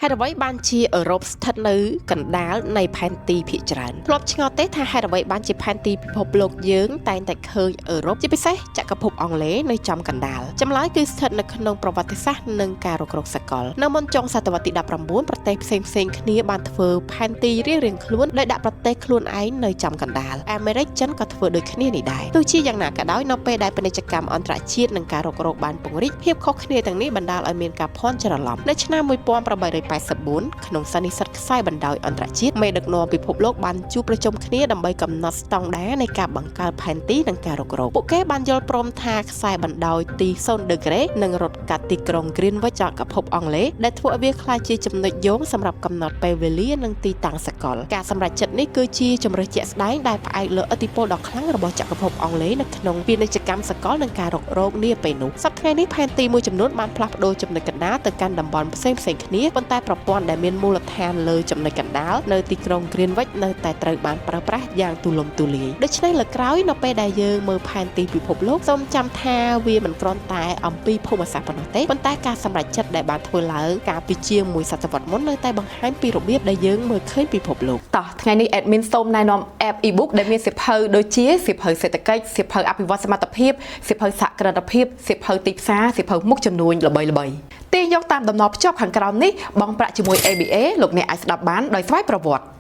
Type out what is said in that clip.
ហេតុអ្វីបានជាអឺរ៉ុបស្ថិតនៅកណ្ដាលនៃផែនទីភាគច្រើនធ្លាប់ឆ្ងល់ទេថាហេតុអ្វីបានជាផែនទីពិភពលោកយើងតែងតែឃើញអឺរ៉ុបជាពិសេសចក្រភពអង់គ្លេសនៅចំកណ្ដាលចម្លើយគឺស្ថិតនៅក្នុងប្រវត្តិសាស្ត្រនិងការរុករកសកលនៅមុនចុងសតវត្សទី19ប្រទេសផ្សេងៗគ្នាបានធ្វើផែនទីរៀងៗខ្លួនដោយដាក់ប្រទេសខ្លួនឯងនៅចំកណ្ដាលអាមេរិកចិនក៏ធ្វើដូចគ្នានេះដែរទោះជាយ៉ាងណាក៏ដោយនៅពេលដែលពាណិជ្ជកម្មអន្តរជាតិនិងការរុករកបានពង្រីកភាពខុសគ្នាទាំងនេះបណ្ដាលឲ្យមានការភ័ន្តច្រឡំនៅឆ្នាំ1884ក្នុងសន្និសីទខ្សែបណ្ដោយអន្តរជាតិមេដឹកនាំពិភពលោកបានជួបប្រជុំគ្នាដើម្បីកំណត់ស្តង់ដារនៃការបង្កើតផែនទីនិងការរុករកពួកគេបានយល់ព្រមថាខ្សែបណ្ដោយទី0ដឺក្រេនិងរត់កាត់ទីក្រុង Greenwich ចក្រភពអង់គ្លេសដែលធ្វើឲ្យវាក្លាយជាចំណុចយោងសម្រាប់កំណត់ពេលវេលានិងទីតាំងសកលការសម្រេចចិត្តនេះគឺជាជម្រើសជាក់ស្ដែងដែលផ្អែកលើឥទ្ធិពលដ៏ខ្លាំងរបស់ចក្រភពអង់គ្លេសនៅក្នុងពាណិជ្ជកម្មសកលនិងការរុករកនាពេលនោះសប្តាហ៍ថ្ងៃនេះផែនទីមួយចំនួនបានផ្លាស់ប្ដូរចំណុចកណ្ដាលទៅកាន់តំបន់ផ្សេងៗគ្នាប៉ុន្តែប្រព័ន្ធដែលមានមូលដ្ឋានលើចំណុចកណ្ដាលនៅទីក្រុង Greenwich នៅតែត្រូវបានប្រើប្រាស់យ៉ាងទូលំទូលាយដូច្នេះលើក្រោយនៅពេលដែលយើងមើលផែនទីពិភពលោកសូមចាំថាវាមិនគ្រាន់តែអំពីភូមិសាស្ត្រប៉ុណ្ណោះទេប៉ុន្តែការសម្រេចចិត្តដែលបានធ្វើឡើងកាលពីជាងមួយសតវត្សមុននៅតែបង្ហាញពីរបៀបដែលយើងមើលឃើញពិភពលោកតោះថ្ងៃនេះ admin សូមណែនាំ app ebook ដែលមានសៀវភៅដូចជាសៀវភៅសេដ្ឋកិច្ចសៀវភៅអភិវឌ្ឍសមត្ថភាពសៀវភៅសហគ្រិនភាពសៀវភៅទីផ្សារសៀវភៅមុខជំនួញល្បីៗទាញយកតាមតំណភ្ជាប់ខាងក្រោមនេះបង់ប្រាក់ជាមួយ ABA លោកអ្នកអាចស្ដាប់បានដោយស្វ័យប្រវត្តិ។